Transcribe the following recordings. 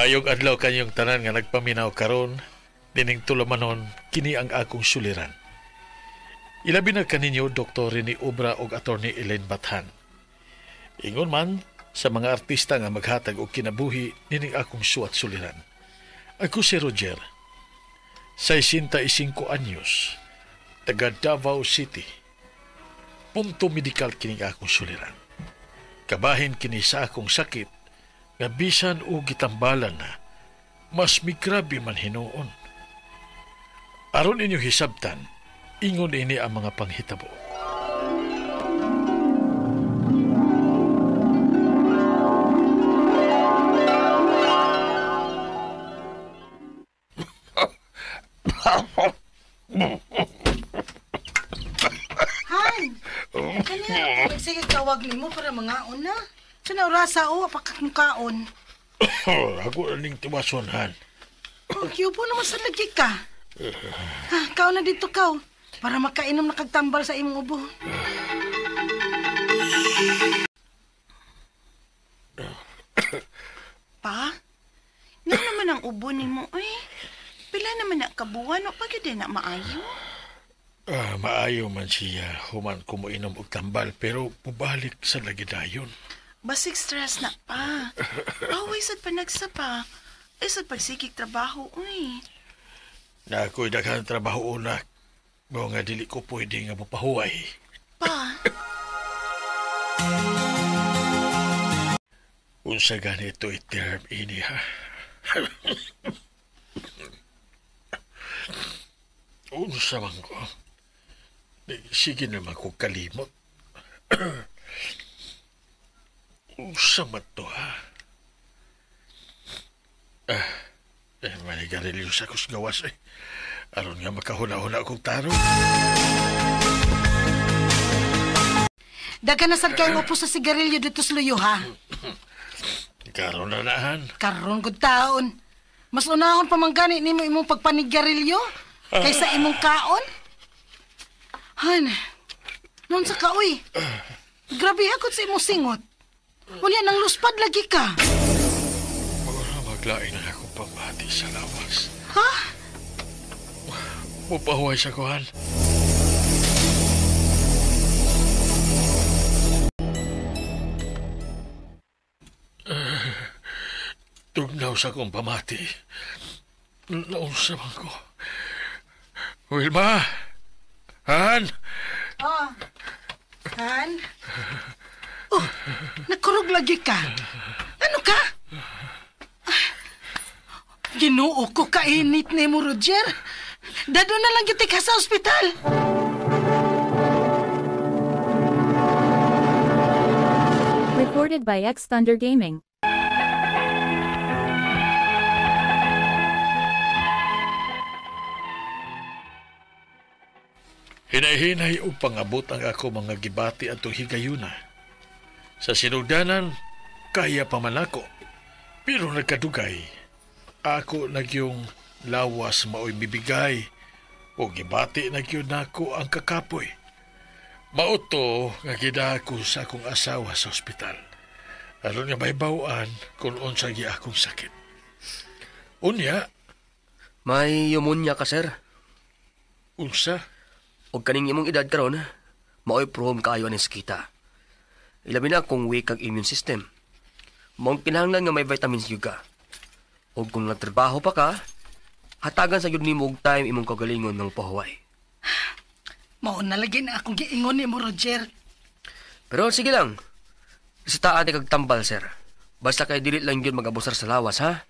Maayong adlaw kanyong tanan nga nagpaminaw karon dining tulamanon kini ang akong suliran. Ilabi na kaninyo Dr. Rene Obra og Attorney Elaine Bathan. Ingon man sa mga artista nga maghatag og kinabuhi nining akong suwat suliran. Ako si Roger, 65 anyos, taga Davao City. Punto medikal kining akong suliran. Kabahin kini sa akong sakit nga bisan og gitambalan na, mas migrabe man hinuon. Aron inyo hisabtan, ingon ini ang mga panghitabo. Han! Kanya, sige tawag nimo para mangaon na. Sa naurasa o, apakatmukaon. Ako ning tiwason, Han. Kyubo naman sa lagi ka. Ha, kaon na dito kaw. Para makainom na kagtambal sa imong ubo. Pa? Nga naman ang ubo nimo, uy. Pila naman na kabuwan o pag yun na maayo? Maayo man siya human kumuinom og tambal pero mubalik sa lagi dayon. Basig stress na pa. Away sad panagsa pa. Ay sad pagsikig trabaho, uy. Na ako'y daghang trabaho una. Mao nga dili ko pwede nga mapahuway. Pa? Unsa ganito i-term ini, ha? Unsa man ko? Sige naman ko kalimot. Unsa man to, ha? Manigarilyo sa kusgawas, eh. Aron nga makahuna-huna akong tarong. Daga na sad kayong upo sa sigarilyo dito sa luyo, ha? Karon na nahan. Karon gud taon. Mas unahon pa man gani nimo imong pagpanigarilyo kaysa imong kaon. Han, noon sa kaoy. Grabe hakot sa imong singot. Unya nang luspad lagi ka. Maglain na akong pamati sa lawas. Ha? Mupahuway sa kuhan. Tugnaw sa akong pamati. Naunsa man ko. Wilma! Han! Oh. Han? Oh, nakurog lagi ka. Ano ka? Ginoo ko kainit ni mo, Roger. Dado na lang yung ka sa ospital. Recorded by X Thunder Gaming. Hinay-hinay upang abot ang ako mga gibati atong higayuna. Sa sinugdanan, kaya pa man ako. Pero nagkadugay, ako nagyong lawas maoy mibigay o gibati na gyud nako ang kakapoy. Mauto nga gidako sa akong asawa sa ospital. Aron nga mahibaw-an kung unsa gi akong sakit. Unya, may pneumonia ka, sir. Unsa? Og kaning imong edad karon, maoy prone kaayo aning sakita. Ilabi na kung weak ang immune system. Maong kinahanglan nga may vitamins gyud ka. Og kung nagtrabaho pa ka, hatagan sa gyud nimo og time imong kagalingon ng pahuway. Mao na lagi na akong giingon nimo, Roger. Pero sige lang. Sitaan kag tambal, sir. Basta kay dili lang gyud magabusar sa lawas, ha?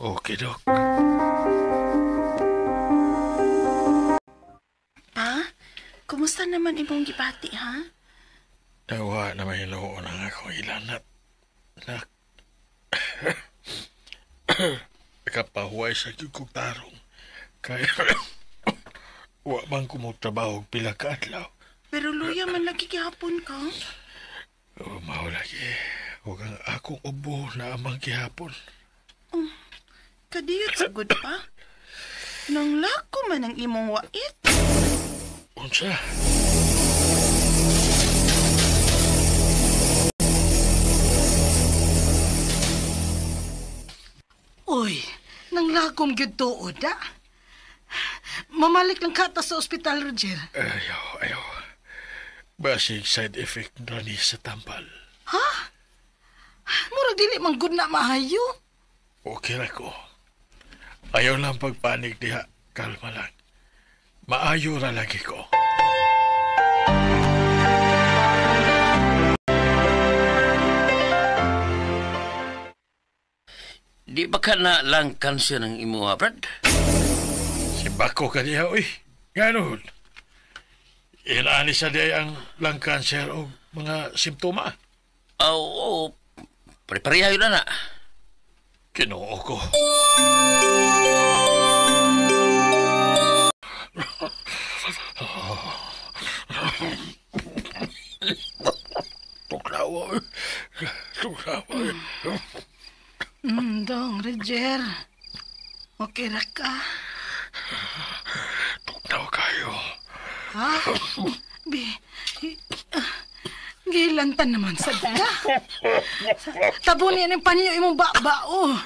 Okay, Dok. Pa, kumusta naman imong gibati, ha? Nawa na mahinuon ang akong ilanat. Nak. Kapahuway sa kong tarong. Kaya wa man ko mo trabaho pila ka adlaw. Pero luya man lagi gihapon ka. Oh, mao lagi. Huwag ang akong ubo na amang gihapon. Oh, kadiyot sa good pa. Nang lako man ang imong wait. Unsa? Uy, nanglagom gyud tuod, ah. Mamalik lang kata sa ospital, Roger. Ayaw, ayaw. Basig side effect na ni sa tambal. Ha? Murag dili man gud na maayo. Okay ra ko. Ayaw lang pagpanik diha. Kalma lang. Maayo ra lagi ko. Di ba ka na lang cancer ng imuha, Brad? Simbako ka diha, uy. Ganon. Inaani sa diha ang lung cancer o mga simptoma. Oo, pare-pareha yun na na. Kinoo ko. Tuklawa. Tuklawa. Dong, Roger. Okay ra ka. Tuknaw kayo. Ha? Bi, gilantan naman sa ka. Tabo niya ng paniyo imong babao.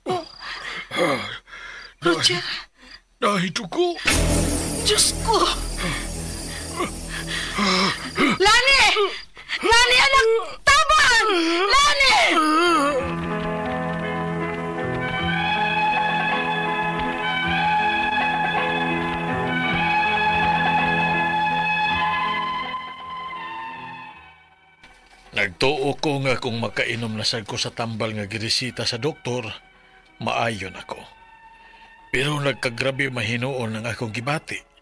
Oh. Roger. Nahito ko. Diyos ko. Lani! Lani, anak! Taban! Lani! Nagtuo ko nga kung makainom na sad ko sa tambal nga giresita sa doktor, maayon ako. Pero nagkagrabe mahinuon ang akong gibati.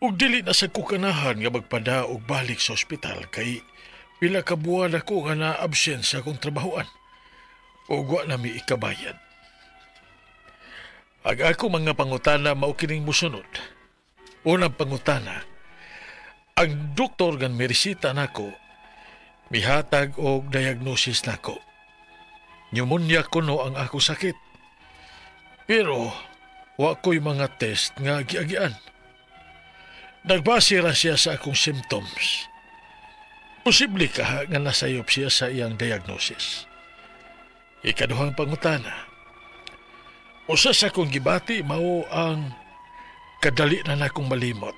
Ug dili na sad ko kanahan nga magpada og balik sa ospital kay pila ka buwan ako nga na-absent sa akong trabahoan. Ug wa na mi ikabayad. Ang ako mga pangutana mao kining mosunod. Unang pangutana, ang doktor nga miresita nako mihatag og diagnosis nako. Pneumonia kuno ang ako sakit. Pero wa ko'y mga test nga giagian. Nagbase ra siya sa akong symptoms. Posible ka nga nasayop siya sa iyang diagnosis. Ikaduhang pangutana. Usa sa akong gibati mao ang kadali na nakong malimot.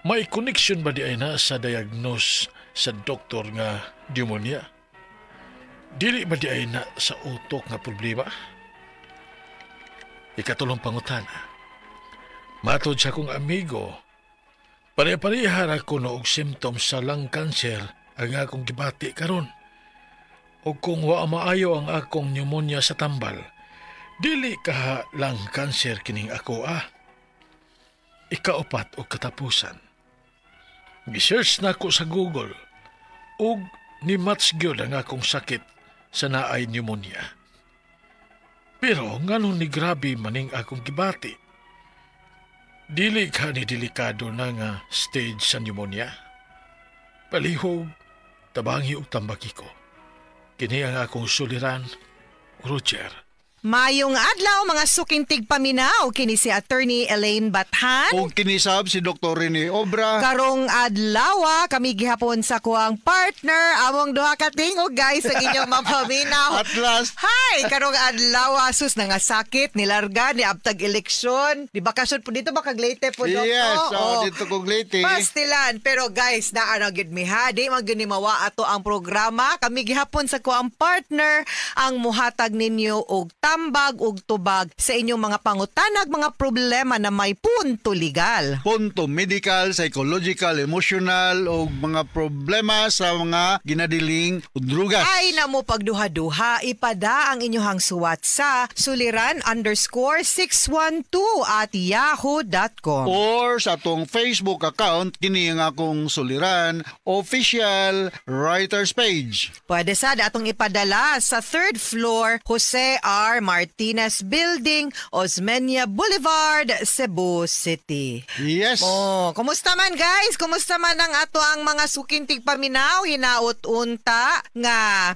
May connection ba di ay na sa diagnose sa doktor nga pneumonia? Dili ba di ay na sa utok nga problema? Ikatulong pangutana. Matod sa akong amigo, pare-pareha ra kuno og symptoms sa lung cancer ang akong gibati karon. O kung wa maayo ang akong pneumonia sa tambal, dili ka lung cancer kining ako ah. Ikaupat og katapusan. Gisearch nako sa Google ug ni-match gyud ang akong sakit sa naay pneumonia. Pero nganong ni grabe maning akong gibati? Dili ka ni delikado na nga stage sa pneumonia. Palihog, tabangi og tambaki ko. Kini ang akong suliran, Roger. Mayong adlaw mga suking tigpaminaw, kini si Attorney Elaine Bathan. O kinisab si Dr. Rene Obra. Karong adlaw kami gihapon sa kuang partner among duha ka tingog guys ang inyong mapaminaw. At last. Hi, karong adlaw sus na nga sakit nilarga ni abtag eleksyon. Di bakasyon po dito ba kag Leyte po Dok? Yes, oh, dito kog Leyte. Pastilan, pero guys na ano gid mi ha, di man gyud ni mawa ato ang programa. Kami gihapon sa kuang partner ang muhatag ninyo og tambag ug tubag sa inyong mga pangutanag, mga problema na may punto legal. Punto medical, psychological, emotional o mga problema sa mga ginadiling drugas. Ay namo pagduha-duha, ipada ang inyong suwat sa suliran_612@yahoo.com. Or sa atong Facebook account, kini ang akong Suliran Official Writers Page. Pwede sad atong ipadala sa 3rd floor, Jose R. Martinez Building, Osmeña Boulevard, Cebu City. Yes. Oh, kumusta man, guys? Kumusta man ang ato ang mga suking tigpaminaw? Hinaot unta nga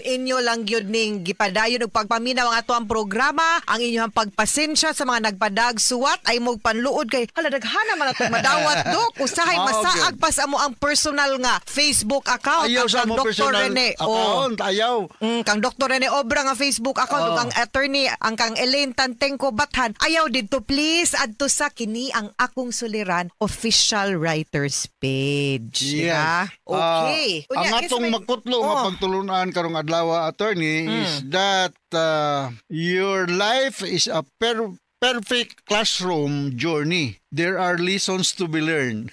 inyo lang gyud ning gipadayon og pagpaminaw ang ato ang programa, ang inyong pagpasensya sa mga nagpadag suwat ay mo panluod kay hala, daghana man atong madawat, dok. Usahay masaag pa sa amo ang personal nga Facebook account Ayaw ang sa kang mo Dr. personal Rene. Oh. account. Ayaw. Kang Dr. Rene Obra nga Facebook account ug ang attorney ang kang Elaine Tantengco Bathan. Ayaw didto, please, adto sa Kini Ang Akong Suliran official writers page. Diba? Okay. Ah, ang Unya, atong makutlo nga pagtulunan karong adlaw, attorney, is that your life is a perfect classroom journey. There are lessons to be learned.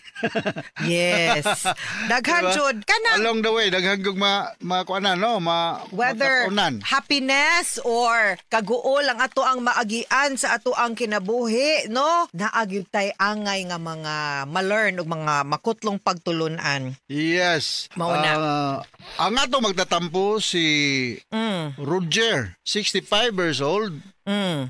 Yes. Daghan Diba? jud kanang Along the way, daghan kog ma ma kuan na, no, ma whether makatunan. happiness or kaguol ang ato ang maagian sa ato ang kinabuhi, no, naa gyud tay angay nga mga ma-learn ug mga makutlong pagtulunan. Yes. Mao na. Ah, ang ato magtatampo si Roger, 65 years old,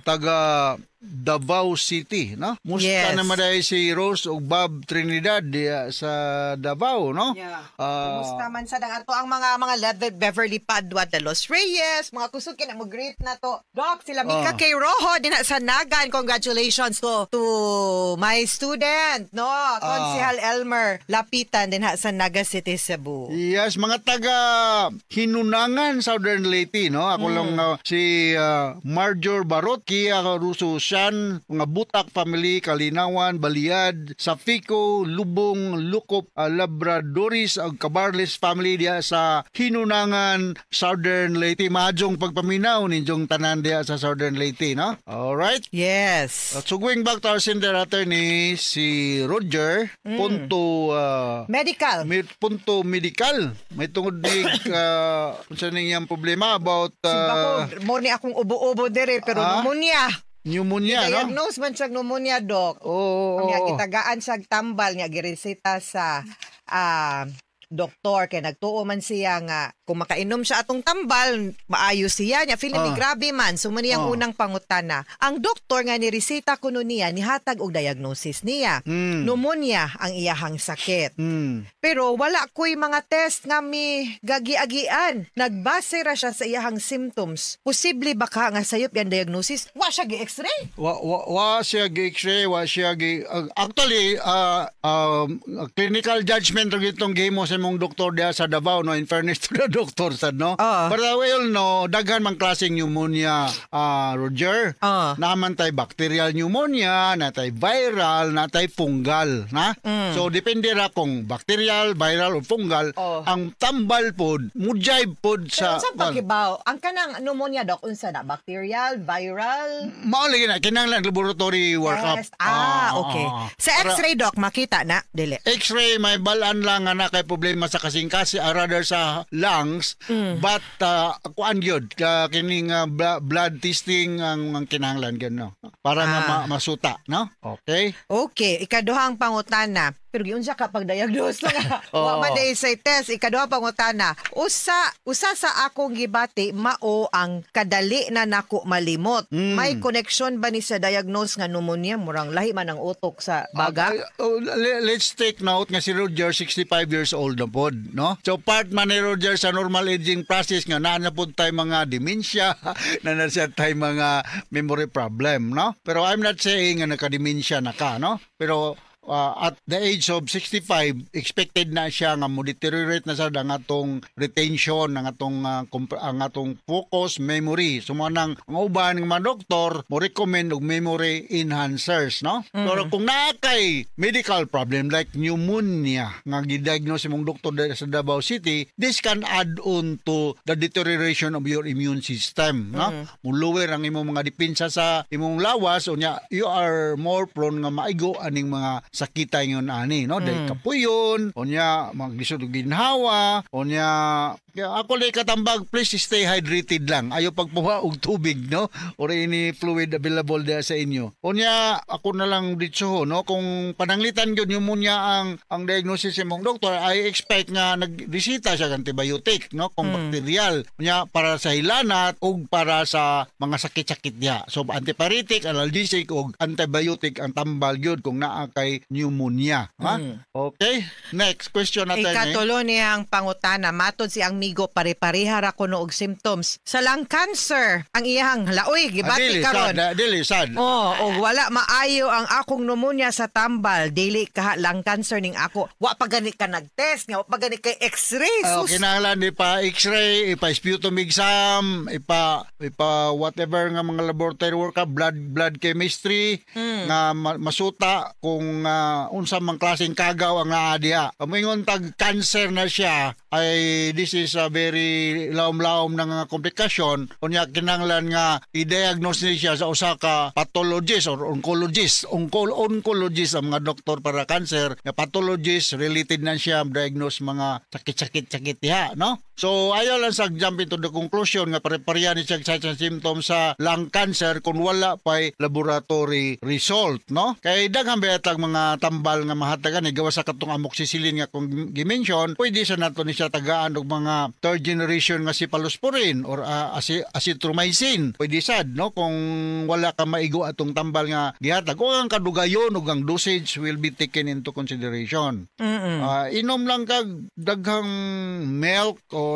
taga Davao City, no? Musta naman dahil si Rose ug Bob Trinidad diya sa Davao, no? Yeah. Ah, Kumusta man sa ato ang mga Beverly Padua de Los Reyes, mga kusog kina mo greet na to. Doc, sila Mika K. Rojo din sa Nagan. Congratulations to my student, no? Konsehal Elmer Lapitan din sa Naga City, Cebu. Yes, mga taga Hinunangan, Southern Leyte, no? Ako lang si Marjor Barot, Kia Russo Shan, mga Butak family, Kalinawan, Baliad, Safico, Lubong, Lukop, Labradoris, ug Cabarles family diya sa Hinunangan, Southern Leyte. Maayong pagpaminaw ninyong tanan diya sa Southern Leyte, no? All right. Yes. So going back to our sender, attorney, si Roger, punto Medical. May punto medical. May tungod ni unsa ning iyang problema about Simba ko, mo ni akong ubo-ubo dire pero pneumonia. Pneumonia, no? Diagnose man siya pneumonia, doc. Oo. Nya gitagaan siya tambal, nya gireseta sa doktor kay nagtuo man siya nga kung makainom siya atong tambal maayo siya. Nya feeling ni grabe man. So man niyang unang pangutana, ang doktor nga nireseta kuno niya nihatag og diagnosis niya, pneumonia ang iyahang sakit, pero wala ko'y mga test nga mi gagi-agian. Nagbase ra siya sa iyahang symptoms. Posible ba ka nga sayop yan diagnosis? Wa siya gi-x-ray? Wa siya gi-x-ray, wa siya gi actually clinical judgment ra gitong gihimo sa imong doktor diha sa Davao, no? In fairness to the doctor sad, no? But we all know daghan man klaseng pneumonia, Roger. Naman tay bacterial pneumonia, natay viral, natay fungal, na. So depende ra kung bacterial, viral o fungal. Ang tambal pod mujibe pod Pero sa unsa pagkibaw? Ang kanang pneumonia, doc, unsa na? Bacterial, viral? Mao lagi na kinahanglan laboratory workup. Test? Ah, okay. Sa x-ray, doc, makita na? Dili. X-ray, may balan lang nga na kay problema sa kasing-kasing, rather sa lungs, but kuan gyud ka kining blood testing ang kinahanglan gyud, no, para nga masuta, no? Okay. Okay, ikaduhang pangutana. Pero giunsa ka pag-diagnose nga wa man diay say test. Ikaduhang pangutana. Usa usa sa akong gibati mao ang kadali na nako malimot. May connection ba ni sa diagnose nga pneumonia? Murang lahi man ang utok sa baga. Oh, let's take note nga si Roger 65 years old na pod, no? So part man ni Roger sa normal aging process nga naa na pod tay mga dementia, na na siya tay mga memory problem, no? Pero I'm not saying nga naka-dementia na ka, no? Pero at the age of 65, expected na siya nga mo deteriorate na sad ang atong retention, ang atong focus, memory. So mo nang ang uban ng mga doktor mo recommend og memory enhancers, no? Pero kung naa kay medical problem like pneumonia nga gidiagnose imong doktor sa Davao City, this can add on to the deterioration of your immune system, no? Mo-lower ang imong mga depensa sa imong lawas, unya you are more prone nga maigo aning mga sakita ingon ani, no? Dahil kapuyon, unya maglisod og ginhawa, unya kaya ako lang katambag, please stay hydrated lang. Ayaw pagpuha og tubig, no? Or any fluid available diha sa inyo. Unya ako na lang ditso, no? Kung pananglitan gyud pneumonia ang diagnosis sa imong doktor, I expect nga nagreseta siya og antibiotic, no? Kung bacterial. Unya para sa hilanat ug para sa mga sakit-sakit diha. So antipyretic, analgesic ug antibiotic ang tambal gyud kung naa kay pneumonia, ha? Okay? Next question natin. Eh. Ikatulo niyang pangutana, matod si ang migo pare-pareha ra kuno og symptoms sa lung cancer. Ang iyang laoy gibati dili karon. Sad, dili sad. Oh, og wala maayo ang akong pneumonia sa tambal. Dili ka lung cancer ning ako. Wa pa gani ka nagtest nga, wa pa gani kay x-ray. Oh, Sus. kinahanglan ipa x-ray, ipa sputum exam, ipa whatever nga mga laboratory work ka, blood chemistry nga masuta kung unsa mang klaseng kagaw ang naa diha. Moingon tag cancer na siya ay this is a very laom-laom na nga komplikasyon. Unya kinahanglan nga i-diagnose ni siya sa usa ka pathologist or oncologist. Oncologist ang mga doktor para cancer. Nga pathologist related na siya diagnose mga sakit-sakit sakit diha, no? So ayaw lang sa jump into the conclusion nga pare-pareha ni siya sa symptoms sa lung cancer kung wala pa'y laboratory result, no? Kay daghan ba yatag mga tambal nga mahatagan eh, gawas sa katong amoxicillin nga kung gi-mention, pwede sa nato ni siya tagaan og mga third generation nga cephalosporin or azithromycin. Pwede sad, no? Kung wala ka maigo atong tambal nga gihatag o ang kadugayon ug ang dosage will be taken into consideration. Inom lang kag daghang milk or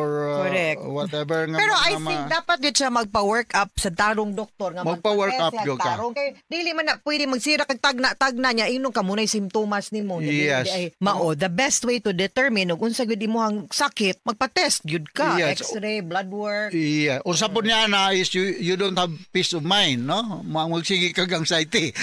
whatever nga Pero mga I think dapat gyud siya magpa-work up sa tarong doktor nga Magpa-work up magpa-test gyud ka. tarong. Kay dili man na pwede magsira kag tagna-tagna niya ingnon ka munay simptomas nimo. Dili ay mao the best way to determine ug unsa gyud imong sakit, magpa-test gyud ka, x-ray, blood work. Yeah. Usa po niya na is you don't have peace of mind, no? Magsige kag anxiety.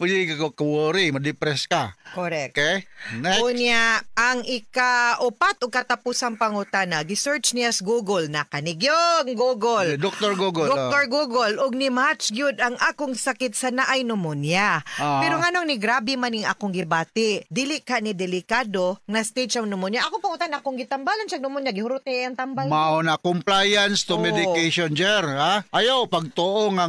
Magsige ka worry, ma-depress ka. Correct. Okay? Next. Unya, ang ika-upat o katapusang pangutana, gi-search niya sa Google na kanigyong Google. Dr. Google. Dr. Google, og ni match gyud ang akong sakit sa naay pneumonia. Pero nganong ni grabe man ning akong gibati, dili ka ni delikado nga stage ang pneumonia. Ako pangutan akong gitambalan siya pneumonia, gihurot niya ang tambal. Mao na compliance to medication, Jer, ha? Ayaw pagtuo nga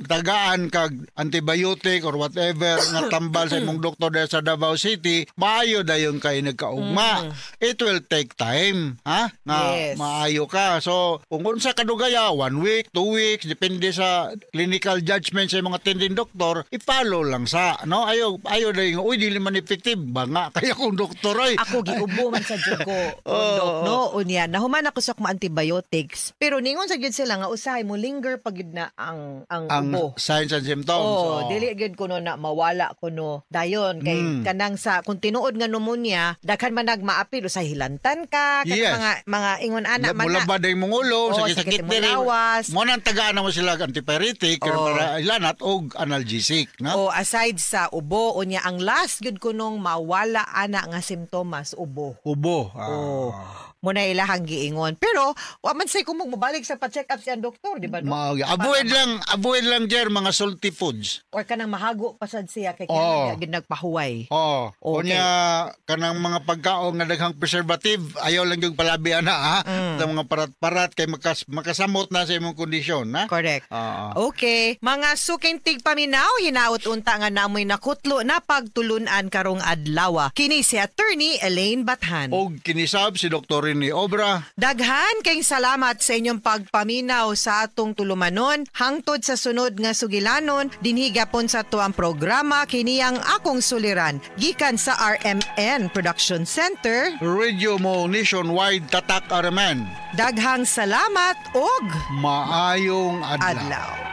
tagaan kag antibiotic or whatever nga tambal sa imong doktor dahil sa Davao City, maayo dayon kay nagkaugma. It will take time, ha? Nga maayo ka. So, kung unsa kadugaya, 1 week, 2 weeks, depende sa clinical judgment sa imong attending doktor, i-follow lang sa, no? Ayaw ayaw dayon, uy, dili man effective, banga kaya kung doktor oy. Ako giubo man sa jud ko, Dok, no? Unya, nahuman ako sa akong antibiotics. Pero ningon sa gyud sila nga usahay mo linger pag gyud na ang Ang ubo. signs and symptoms. Oh, dili gyud kuno na mawala kuno dayon kay kanang sa kung tinuod nga pneumonia, daghan man nagmaapil sa hilantan ka, kanang mga ingon ana man na. Mulabad ang imong ulo, Oo, sakit-sakit sakit imong diri. lawas. Mo nang tagaan na mo sila og antipyretic para ilanat og analgesic, no? O aside sa ubo, unya ang last gyud kunong mawala ana nga simptomas, ubo. Ubo. Oh. Mo na ilahang giingon. Pero wa man say kung mobalik sa pa-check up siyang doktor, di ba, no? Avoid lang, Jer, mga salty foods. Or kanang mahago pa sad siya kay kaya gyud nagpahuway. Oh, unya kanang mga pagkaon nga daghang preservative, ayaw lang yung palabi ana ha. Sa mga parat-parat kay makasamot na sa imong kondisyon, ha. Correct. Okay. Mga suking tigpaminaw, hinaot unta nga namoy nakutlo na pagtulunan karong adlaw. Kini si Attorney Elaine Bathan. Og kinisab si Dr. Rene Obra. Daghan kayong salamat sa inyong pagpaminaw sa atong tulumanon. Hangtod sa sunod nga sugilanon, dinhi gapon sa atuang programa kini ang akong suliran. Gikan sa RMN Production Center. Radio Mo Nationwide Tatak RMN. Daghang salamat og maayong adlaw. Adlaw.